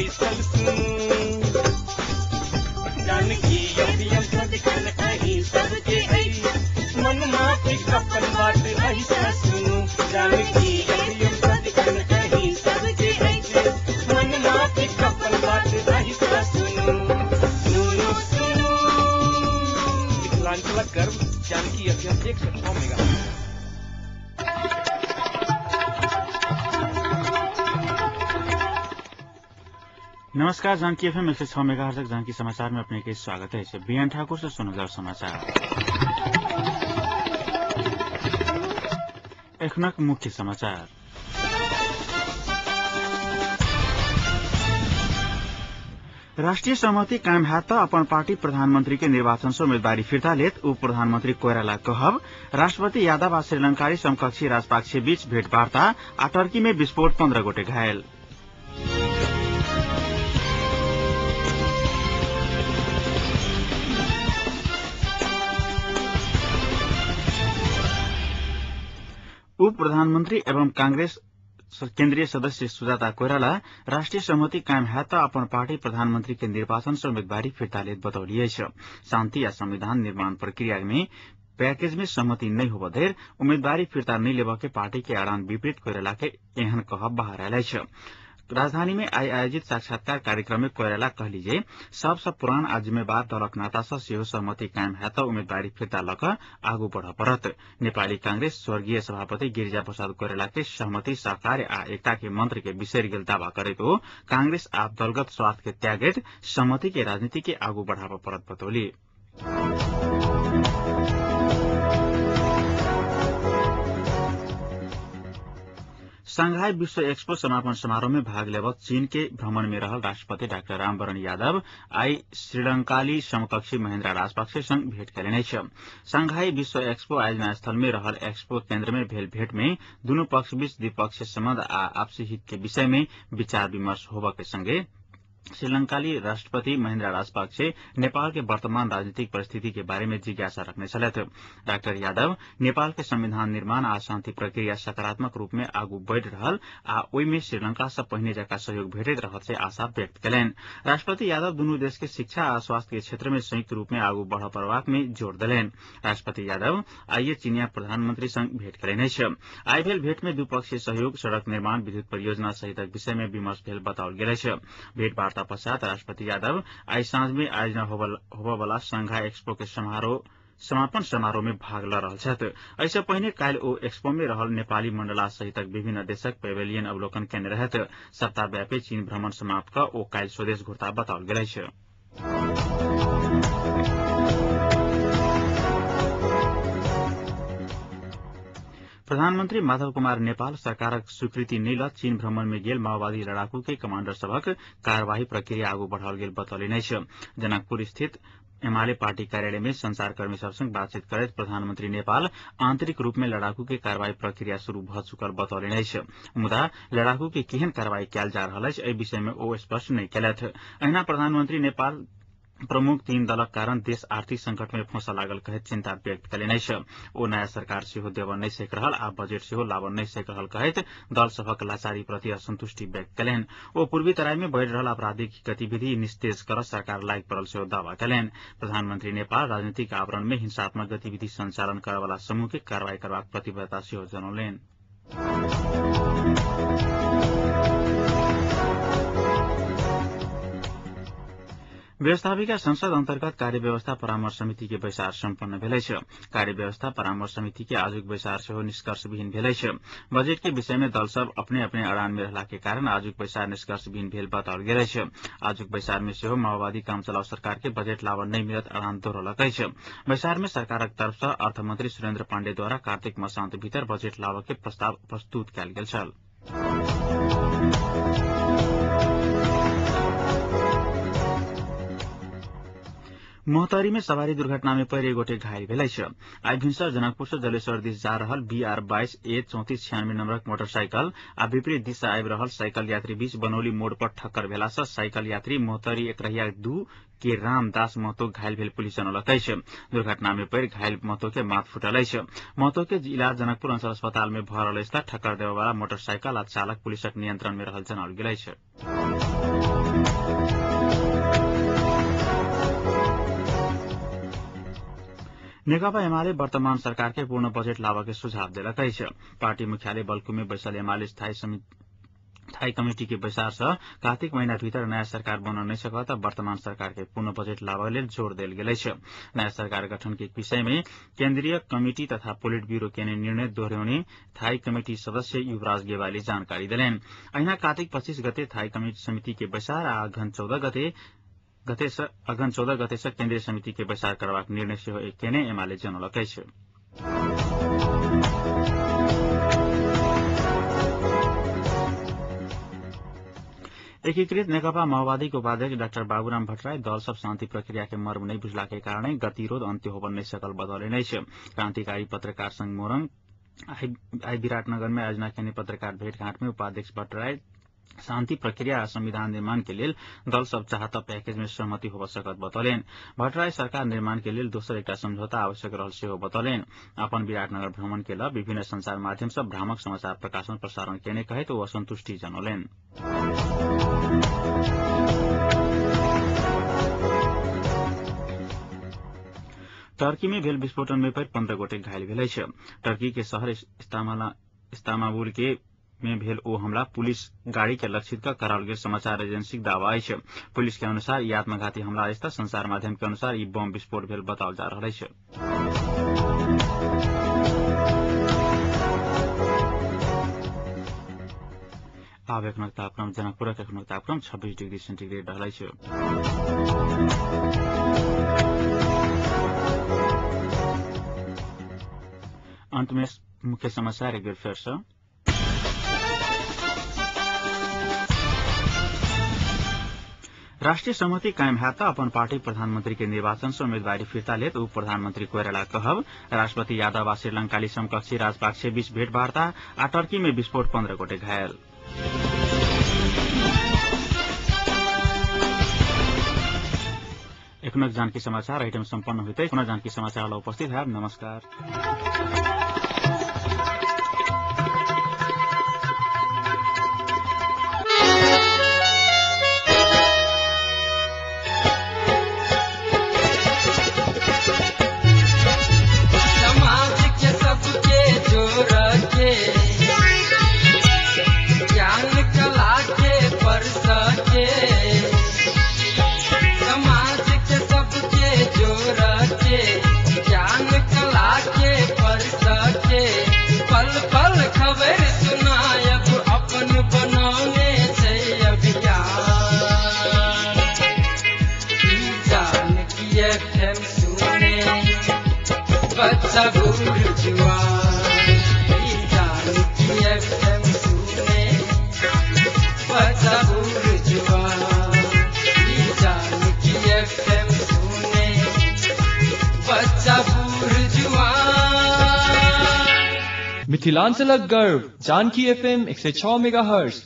बैसल सुनू। जानकी एफएम सदिखन अहीं सबके अछि, मन माफिक अपन बात अहीं सँ सुनू। जानकी एफएम सदिखन अहीं सबके अछि, मन माफिक अपन बात अहीं सँ सुनू। सुनू सुनू मिथिलांचलक गर्व जानकी एफएम 106 मेगा। नमस्कार, जानकी एफएम 106 मेगाहर्ट्ज जानकी समाचार में अपने के स्वागत है। बीएन ठाकुर से सुनल समाचार। एखनक मुख्य समाचार। राष्ट्रिय सहमति कायम हैत त अपन पार्टी प्रधानमंत्री के निर्वाचन से उम्मीदवारी फिर्ता लेत उप प्रधानमंत्री कोइराला कहब। राष्ट्रपति यादव आ श्रीलंकारी समकक्षी राजपाक्षे बीच भेटवार्ता आ टर्की में विस्फोट 15 गोटे घायल। उप प्रधानमंत्री एवं कांग्रेस केन्द्रीय सदस्य सुजाता कोइराला राष्ट्रिय सहमति कायम हैत त अपन पार्टी प्रधानमंत्री के निर्वाचन से उम्मीदवारी फिर्ता लेत बतौली अछि। शान्ति आ संविधान निर्माण प्रक्रिया में पैकेज में सहमति नहीं होब धरि उम्मीदवारी फिर्ता नहीं लेबऽ के पार्टी के अड़ान विपरीत कोइराला के एहन कहब बाहर आयल अछि। राजधानी में आइ आयोजित साक्षात्कार कार्यक्रम में कोइराला कहली जे सबसँ पुरान आ जिम्मेवार दलक नाता सँ सेहो सहमति कायम हैत त उम्मीदवारी फिर्ता लऽ कऽ आगू बढ़ पड़त। नेपाली कांग्रेस स्वर्गीय सभापति गिरिजा प्रसाद कोइराला के सहमति, सहकार्य आ एकता के मंत्र के बिसरि गेल दावा करैत ओ कांग्रेस आब दलगत स्वार्थ के त्यागैत सहमति के राजनीति के आगू बढ़ाबऽ पड़त बतौली। सांघाई विश्व एक्सपो समापन समारोह में भाग लेब चीन के भ्रमण में रहल राष्ट्रपति डाक्टर रामवरण यादव आई श्रीलंकाली समकक्षी महेन्द्र राजपक्षे संग भेट कयलनि अछि। सांघाई विश्व एक्सपो आयोजना स्थल में रहल एक्सपो केन्द्र में भेल भेट में दुनू पक्ष बीच द्विपक्षीय सम्बन्ध आ आपसी हित के विषय में विचार विमर्श होबऽ के संगे श्रीलंकाली राष्ट्रपति महेन्द्र राजपक्षे नेपाल के वर्तमान राजनीतिक परिस्थिति के बारे में जिज्ञासा रखने छलथि। डाक्टर यादव नेपाल के संविधान निर्माण आ शान्ति प्रक्रिया सकारात्मक रूप में आगू बढ़ि रहल आ ओहि में श्रीलंका सँ पहिने जकाँ सहयोग भेटैत रहत से आशा व्यक्त कयलनि। राष्ट्रपति यादव दुनू देश के शिक्षा आ स्वास्थ्य के क्षेत्र में संयुक्त रूप में आगू बढ़ पड़बाक में जोड़ देलनि। राष्ट्रपति यादव आइए चीनिया प्रधानमंत्री संग भेट कयलनि अछि। आइ भेल भेट में द्विपक्षीय सहयोग, सड़क निर्माण, विद्युत परियोजना सहितक विषय में विमर्श भेल बताओल गेल अछि। भेटवार्ता पश्चात राष्ट्रपति यादव आइ साँझ में आयोजना होबयवला संघाई एक्सपो के समापन समारोह में भाग ल रहल छथि। एहिसँ पहिने काल्हि ओ एक्सपो में रहल नेपाली मण्डला सहितक विभिन्न देशक पेवेलियन अवलोकन केने रहथि। सप्ताहव्यापी चीन भ्रमण समाप्त कऽ ओ काल्हि स्वदेश घुरता बताओल गेल अछि। प्रधानमंत्री माधव कुमार नेपाल सरकारक स्वीकृति नहि लऽ चीन भ्रमण में गेल माओवादी लड़ाकू के कमांडर सभक कार्यवाही प्रक्रिया आगू बढ़ाओल गेल बतौलनि अछि। जनकपुर स्थित एमाले पार्टी कार्यालय में संचारकर्मी सब संग बातचीत करैत प्रधानमंत्री नेपाल आंतरिक रूप में लड़ाकू के कार्रवाई प्रक्रिया शुरू भऽ चुकल बतौलनि अछि। मुदा लड़ाकू के केहन कार्रवाई कयल जा रहल अछि एहि विषय में ओ स्पष्ट नहि केलथि। अहिना प्रधानमंत्री नेपाल प्रमुख तीन दलक कारण देश आर्थिक संकट में फंसऽ लागल कहैत चिंता व्यक्त कयलनि अछि। ओ नया सरकार सेहो देबऽ नहि सकि रहल आ बजट सेहो लाबऽ नहि सकि रहल कहैत दल सभक लाचारी प्रति असंतुष्टि व्यक्त कयलनि। ओ पूर्वी तराई में बढ़ि रहल आपराधिक गतिविधि निस्तेज करऽ सरकार लागि पड़ल सेहो दावा कयलनि। प्रधानमंत्री नेपाल राजनीतिक आवरण में हिंसात्मक गतिविधि संचालन करऽवला समूह के कार्रवाई करबाक प्रतिबद्धता सेहो जनौलनि। व्यवस्थापिका संसद अन्तर्गत कार्यव्यवस्था परामर्श समिति के बैसार सम्पन्न भेल अछि। कार्यव्यवस्था परामर्श समिति के आजुक बैसार सेहो निष्कर्षविहीन भेल अछि। बजट के विषय में दल सब अपने अपने अड़ान में रहला के कारण आजुक बैसार निष्कर्षविहीन भेल बताओल गेल अछि। आजुक बैसार में सेहो माओवादी कामचलाउ सरकार के बजट लाबऽ नहि मिलत अड़ान दोहरौलक अछि। बैसार में सरकारक तरफ सँ अर्थमंत्री सुरेन्द्र पाण्डे द्वारा कार्तिक मसान्त भीतर बजट लाबऽ के प्रस्ताव प्रस्तुत कयल गेल छल। मोहतरी में सवारी दुर्घटना में परि एक गोटे घायल भेल अछि। आइ भिनसर जनकपुर से जलेश्वर दिस जा रहल बीआर 22 ए 3496 नम्बरक मोटरसाइकल आ विपरीत दिशा आबि रहल साइकल यात्री बीच बनौली मोड़ पर ठक्कर भेला सँ साइकल यात्री मोहतरी एकरहिया 2 के रामदास महतो घायल भेल पुलिस जनौलक अछि। दुर्घटना में पड़ि घायल महतो के माथ फूटल अछि। महतो के इलाज जनकपुर अंचल अस्पताल में भऽ रहल अछि त ठक्कर देबयवला मोटरसाइकल आ चालक पुलिसक नियंत्रण में रहल जनाओल गेल अछि। नेकपा एमाले वर्तमान सरकार के पूर्ण बजेट लाभ के सुझाव देलक अछि। पार्टी मुख्यालय बल्कु में बैसल एमाले स्थायी कमिटी के बैसार से कार्तिक महीना भीतर नयाँ सरकार बन्न नहि सकत वर्तमान सरकार के पूर्ण बजेट लाबय लेल जोर देल गेल अछि। नयाँ सरकार गठन के विषय में केन्द्रीय कमिटी तथा पोलिट ब्यूरो केने निर्णय दोहर्याउने थाई कमिटी सदस्य युवराज गेवाली जानकारी देलनि। अहिना कार्तिक 25 गते थाई समिति के बैसार आ अघन 14 गते से केन्द्रीय समिति के बैसार करबाक निर्णय सेहो केने एमाले जनौलक अछि। एकीकृत नेकपा माओवादीको उपाध्यक्ष डाक्टर बाबुराम भट्टराई दल सब शान्ति प्रक्रिया के मर्म नहि बुझला के कारण गतिरोध अन्त्य होबन नहि सकल बतौलनि अछि। क्रांतिकारी पत्रकार संघ मोरङ आई विराटनगर में आयोजना केने पत्रकार भेटघाट में उपाध्यक्ष भट्टराई शान्ति प्रक्रिया आ संविधान निर्माण के लेल दल सब चाहत पैकेज में सहमति होब सकत बतौलनि। भट्टराई सरकार निर्माण के लेल दोसर एकटा समझौता आवश्यक रहल सेहो बतौलनि। अपन विराटनगर भ्रमण के ल विभिन्न संचार माध्यम सँ भ्रामक समाचार प्रकाशन प्रसारण केने कहैत ओ असंतुष्टि जनौलनि। टर्की में भेल विस्फोटन में परि 15 गोटे घायल भेल अछि। टर्की के शहर इस्तांबुल के में भेल ओ हमला पुलिस गाड़ी के लक्षित क कराओल गेल समाचार एजेंसीक दावा अछि। पुलिस के अनुसार ई आत्मघाती हमला अछि त संचार माध्यम के अनुसार ई बम विस्फोट भेल बताओल जा रहल अछि। आब एखनक तापक्रम जनकपुरक एखनक तापक्रम 26 डिग्री सेन्टीग्रेड रहल अछि। अंत में मुख्य समाचार एक बेर फेर सँ। राष्ट्रिय सहमति कायम हैत त अपन पार्टी प्रधानमंत्री के निर्वाचन से उम्मीदवारी फिर्ता लेत उप प्रधानमंत्री कोइराला कहब। राष्ट्रपति यादव आ श्रीलंकाली समकक्षी राजपाक्षे बीच भेटवार्ता आ टर्की में विस्फोट 15 गोटे घायल। एखनक जानकी समाचार आइटम सम्पन्न होइते पुनः जानकी समाचार उपस्थित है। नमस्कार। समाज के सबके जोड़ के ज्ञान कला के परस के, समाज के सबके जोड़ के ज्ञान कला के परस के, पल पल खबर सुनायब अपन बनौने छै अभियान। जानकी एफएम सुने बच्चा बूढ़ जुआन, जानकी एफएम सुने बच्चा बूढ़ जुआन, जानकी एफएम सुने बच्चा बूढ़ जुआन। मिथिलांचलक गर्व जानकी एफएम 106 मेगाहर्ट्ज।